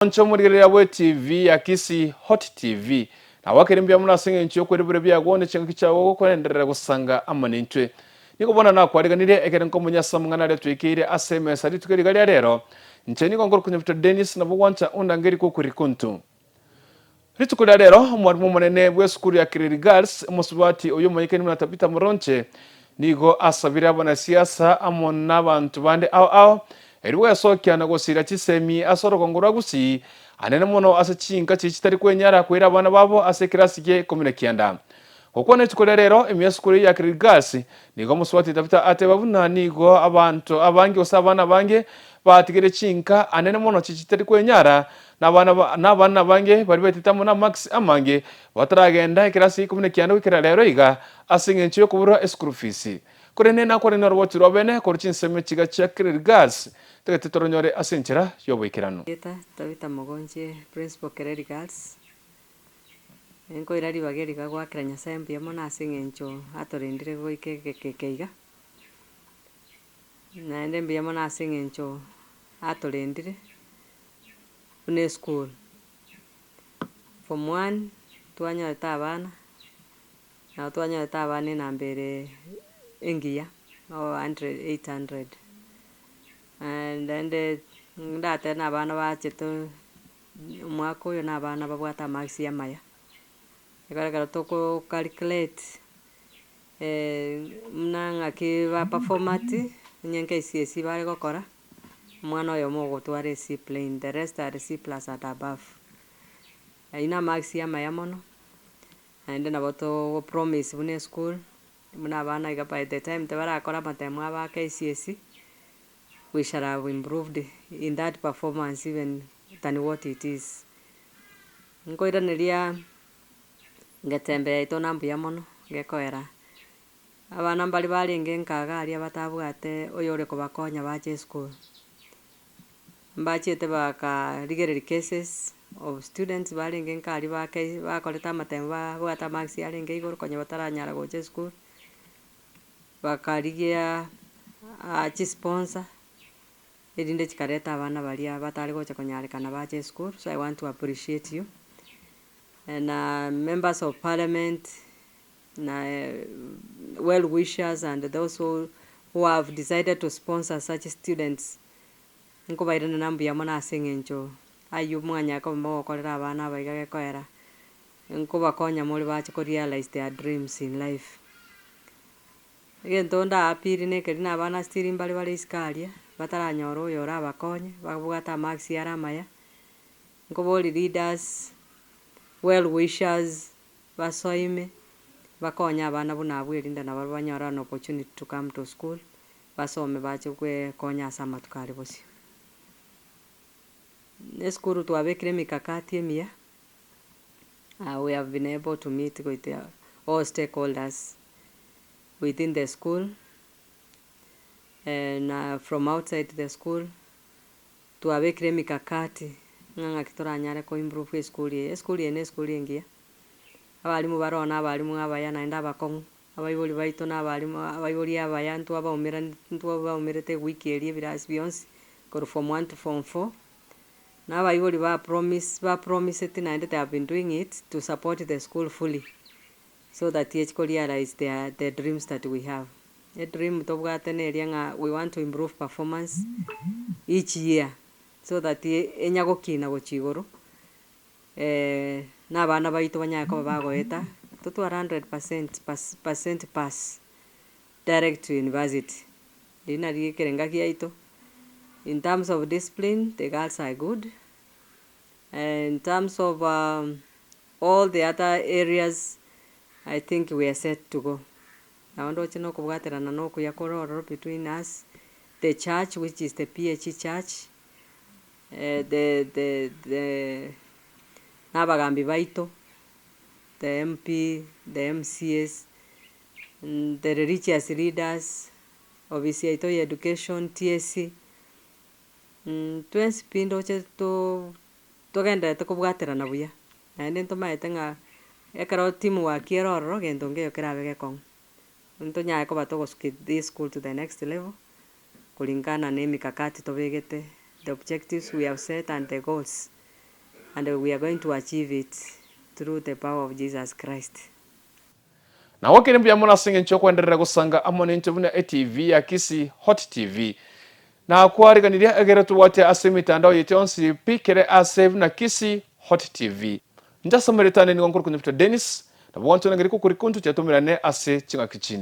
Inche omorigereria bwe TV ya Kisii Hot TV, nagwakire mbuya mono ase engencho y'okweribera ebiagwa ne chingaki chiago gokoenderera gosanga amo naintwe. Nigo bono nakwariganirie ekero nkomonya ase amang'ana aria twekeire ase emesa rituko riga ria rero. Inche nigo nkorokwa Nyabuto Dennis nabo gwancha ondangerie kw'okwerikonto. Rituko ria rero omwarimu omonene bw'esukuru ya Kireri Girls, omosubati oyio omonyekani buna Tabitha Moronche, nigo asabire abanasiasa amo nabanto bande ao ao erio gwesokia na gosira chisemi ase orogongo rwa Gusii anene mono ase chinka chiria chitari kwenyara koira abana babo ase ekerasi gie 19. Gokwana rituko ria rero ime y'esukuru eyio ya Kireri Girls nigo omosubati Tabitha ateba buna nigo abanto abange gose abana abange batigire chinka anene mono chiria chitari kwenyara Nabana nabana abange baria baetete amo namax amange bataragenda ekerasi gia ikomi na kianda goikera rero iga ase engencho y'okoborwa eschool fees. Korende nakwane noroboti rwa bene korwa chinsemo chiga chia Kireri Girls tagete toronyore ase enchera y'oboikeranu. Erieta Tabitha Mogonchie, Principal Kireri Girls, Nkoira ribaga eri iga goakera Nyasaye mbuya mono ase eng'encho atorendire goika egeka eke iga, naende mbuya mono ase eng'encho atorendire. Buna esukuru, form one twanyorete abana, nabo twanyorete abana enamba ere engiya, hundred 800. Naende ndatebe na abana bachete omwaka oyo na abana babwate amarks amaya, ekero ekero toko calculate buna ng'aki ba performati, onye KCSE bare gokora. Omwana oyomo ogotwara e C plain, the rest are C plus and above. Ayio na amarks amaya mono, naende nabo togo promise buna eschool, buna abana iga by the time tibarakora amatemo abo a KCSE, we shall have improved in that performance even than what it is. Nkoiraneria ngetembe yaito na mbuya mono, gekoera. Abana mbaria barenge nkaga aria batabwate oyore kobakonya bache esukuru. Mbachiete bakarigereria cases of students barenge nka aria bake bakorete amatemo babwate amarks arenge igoro konya bataranyara gocha esukuru, bakarigia chisponsor, erinde chikareta abana baria batare gocha konyarekana bache esukuru, so I want to appreciate you, na members of parliament. Na well wishers and those who who have decided to sponsor such students, nkobairaneria mbuya mono ase eng'encho aywo mwanyare koba mogokorera abana aba iga gekoera, nkobakonya more bache ko realize their dreams in life. Egento nda appeal nekeri na abana still mbare bare isiko aria, bataranyora oyo orabakonye, babwate amarks are amaya, nkoboria leaders, well wishers. Basoime, bakonye abana buna abwo erinde nabarabwo banyore an opportunity to come to school, basome bache gwekonya ase amatuko aria bosio. Esukuru twabekire emikakati emiya, we have been able to meet with all stakeholders within the school na from outside the school, Twabekire emikakati ng'a ng'aki toranyare ko improve esukuru eye. Esukuru eye na esukuru engiya, abalimu baroo na abalimu abaya naende abakong'u, abaibori baito na abalimu abaibori abaya ntwabaumerani ntwabaumerete ewiki eria ebirasi bionsi korwa form one to form four, na abaibori ba promise ba promiseti naende they have been doing it to support the school fully so that echi ko realize their the dreams that we have. Edream tobwate neria ng'a we want to improve performance each year so that enya gokina gochia igoro, na abana baito banyare koba bagoeta, totware hundred percent percent pass direct to university. Riria nario ekerenga giaito, in terms of discipline the girls are good, in terms of all the other areas I think we are set to go. Nabo ndoche nokobwaterana na okuya kore ororo between us, the church which is the PAG church, the the the na abagambi baito, the MP, the MCAs, the religious leaders, ofisi yaito ya education, TSC, twensi pi ndoche to togendererete kobwaterana buya. Naende ntomaete ng'a ekero team work ere ororo gento nkeiyo kerabe gekong'u. Ntonyare koba togosukia this school to the next level, kulingana na emikakati tobegete, the objectives we have set and the goals. And we are going to achieve it through the power of Jesus Christ. Nagokire mbuya mono ase engencho y'okwenderera gosanga amo naintwe buna etv ya Kisii Hot TV. Nakwariganirie egere tobwate ase emitandao yaito yonsi pi kere ase buna Kisii Hot TV. Inche ase amaretane nigo nkorokwa Nyabito Dennis, nabo gwanchora ngeri kokorika ontuche tomerane ase ching'aki chinde.